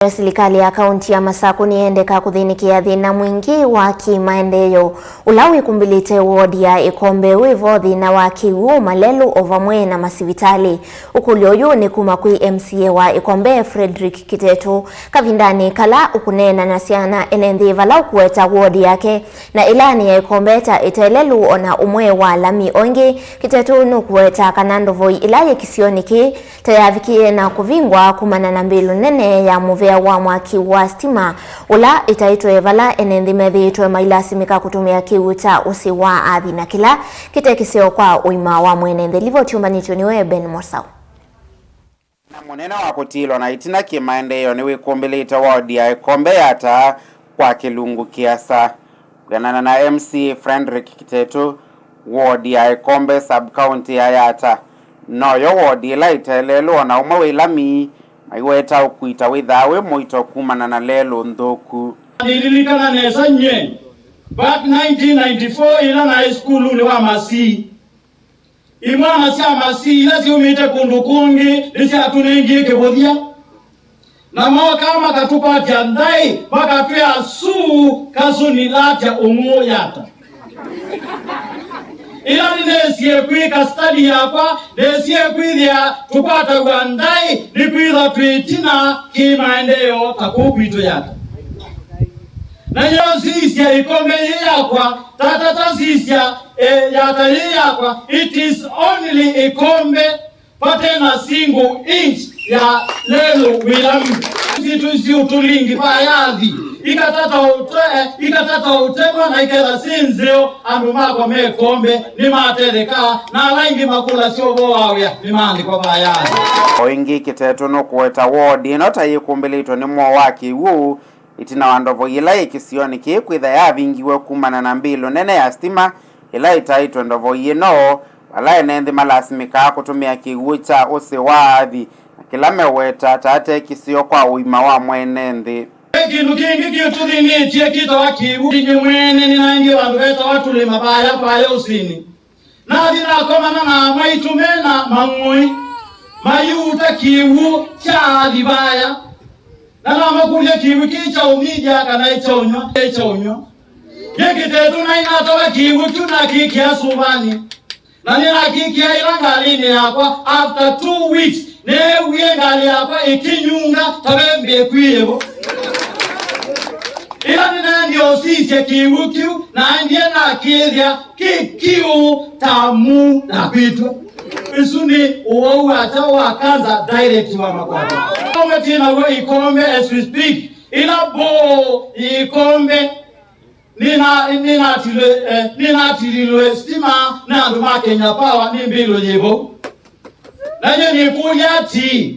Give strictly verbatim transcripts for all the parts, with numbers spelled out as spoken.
Silikalĩ ya kaunti ya Masakũ nĩyendeka kũthĩnĩkĩa thĩna mwingĩ wa kĩmaendeeo ũla wĩkumbĩlĩte wodi ya Ĩkombe, wĩvo thĩna wa kĩw'ũ, malelũ, o vamwe na masivitalĩ. Ũkũlyo ũyũ nĩ kuma kwĩ M C A wa Ĩkombe, Frederick Kiteto, kavindanĩ kala ũkũneenanasya na ene nthĩ vala ũkũweta wodi yake, na ĩlaanĩ ya Ĩkombe ta ĩte lelũ ona ũmwe wa lami. O ĩngĩ, Kiteto nũkũweta kana ndovoi ĩla yĩ kĩsionĩ kĩĩ ta yavikie na kũvingwa kumana na mbĩlũ nene ya mũvea wa mwaki wa stima ũla ĩtaĩtwe, vala ene nthĩ methĩĩtwe mailasimĩka kũtũmĩa kĩw'ũ kya ũsĩ wa athi, na kĩla kĩte kĩseo kwa ũima wa mwene nthĩ. Livoti yũmbanĩtw'e nĩwe Ben Mosau. Na mũnene wa kũtiĩlwa na ĩtina kĩmaendeeo nĩwĩkũmbĩlĩte wodi ya Ĩkombe Yatta kwa kĩlungu kĩasa. Kwĩanana na M C A Frederick Kiteto, wodi ya Ĩkombe sub-county ya Yatta noyo wodi ĩla ĩte lelũ ona ũmwe wĩ lami, maiweta ũkui ta wĩthaa wĩ mũito kumana na lelũ nthũku. Nĩlilikana nesa nyie, back nineteen ninety-four, ĩla naĩ sukulunĩ wa Masii. Imwana sya Masii ila syumĩte kũndũ kũngĩ nĩsyatũnengie kĩvũthya, na mookaa makatũkwatya ndaĩ, makatwĩa, "Sue Kasuni Latya Ũng'ũ Yatta." Ĩla nĩnesie kwĩka study yakwa, nesie kwĩthĩa tũkwataw'a ndaĩ nĩkwĩthwa twĩ ĩtina kĩ maendeeo ta kũu kwitũ Yatta. Na nyoo sisya Ĩkombe yĩ yakwa, tata ta sisya, eh, Yatta yĩ yakwa. It is only Ĩkombe pate na single inch ya lelũ wĩ lami. Sitũ isu tũlingi vayathi, ikatata ũte-, ikatata ũtemwa na iketha si nzeo, andũ makwa me Ĩkombe nĩmatethekaa, na ala aingĩ makũlasya ũvoo wa wĩa nĩmaandĩkwa vayathi. O ĩngĩ, Kiteto nũkũweta wodi ĩno ta yĩkũmbĩlĩtwe nĩ mwoo wa kĩw'ũ, ĩtina wa ndovoi ĩla yĩ kĩsionĩ kĩĩ kwĩtha yavingiwe kumana na mbĩlũ nene ya stima ĩla ĩtaĩtwe ndovoi ĩno, vala ene nthĩ malasimĩkaa kũtũmĩa kĩw'ũ kya ũsĩ wa athi, na kĩla meweta ta ate kĩseo kwa ũima wa mwene nthĩ. Ve kĩndũ kĩngĩ kĩtũthĩnĩtye kĩtawa kĩw'ũ. Inyw'ĩ mwene nĩnaendie vandũ vetawa Tũlĩma vaya vaya ũsĩnĩ. Nathi nakomana na amwaitũ me na mang'oi, mayuuta kĩw'ũ kya athi vaya, na namakũlya kĩw'ũ kĩĩ kya ũmithya kana ĩ kya ũnyw'a, ĩ kya ũnyw'a. Nĩ Kiteto naĩ natawa kĩw'ũ kĩu nakĩkĩa sũvanĩ, na nĩnakĩkĩa ĩla ngalĩnĩ yakwa. After two weeks, neewie ngalĩ yakwa ĩkĩnyunga ta ve mbĩkwĩĩvo. Ĩla nĩnaendie ũsisya kĩw'ũ kĩu, naendie nakĩthĩa kĩ kĩw'ũ ta mu nakwĩtw'a. Ĩsu nĩ ũwau wa kyaũ wa kanza direct wa makwata. Ũmwe twĩ naw'o Ĩkombe as we speak. Ĩla mboo yĩ Ĩkombe nĩna-, nĩnatilwe, eh, nĩnatililwe stima nĩ andũ ma Kenya Power nĩ mbĩlũ yĩ vau. Na nyie nĩkũlya atĩĩ,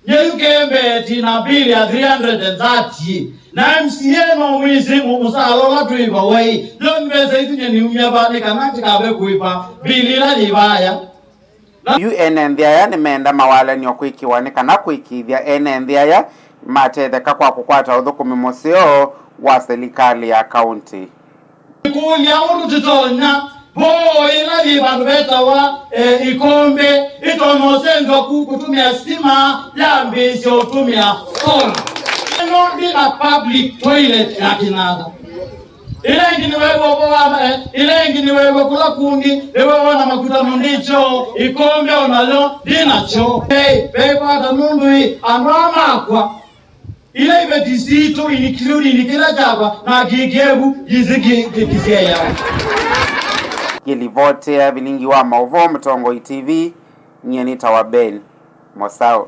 nyie yu kembee tina mbili ya three hundred and thirty, na M C A no mwĩsĩ mũ-, mũsaala ũla twĩ vau waĩ, yo mbesa isu nyie niumya va nĩ kana ndikave kũĩva mbili ĩla yĩ vaya? Na yu ene nthĩ aya nĩmeenda mawalany'o kwĩkĩwa nĩ kana kũĩkĩĩthya ene nthĩ aya matetheka kwa kũkwata ũthũkũmi mũseo wa silikalĩ ya kaũntĩ. Kũlya ũndũ tũtonya, mboo ĩla yĩ vandũ vetawa, eh, Ĩkombe ĩtonya ũsengywa ku kũtũmĩa sitima yambĩĩsya ũtũmĩa solar. Ĩno ndĩ na public toilet ya kĩnanda. Ĩla ĩngĩ nĩweew'a ũvoo wa, eh, ĩla ĩngĩ nĩweew'a kũla kũngĩ, nĩweew'a na makutano ndĩ kyoo, Ĩkombe o nayo ndĩ na kyoo. Hey, ve kwata nũndũ ĩ, andũ aa makwa. Ila iveti sitũ, including kĩla kyakwa, na kĩkĩevu, yĩsĩ kĩ-, kĩ-, kĩsyaĩawa. Ngĩlivotĩa vilingi wa maũvoo Mũtongoi T V, nyie nĩtawa Ben Mosau.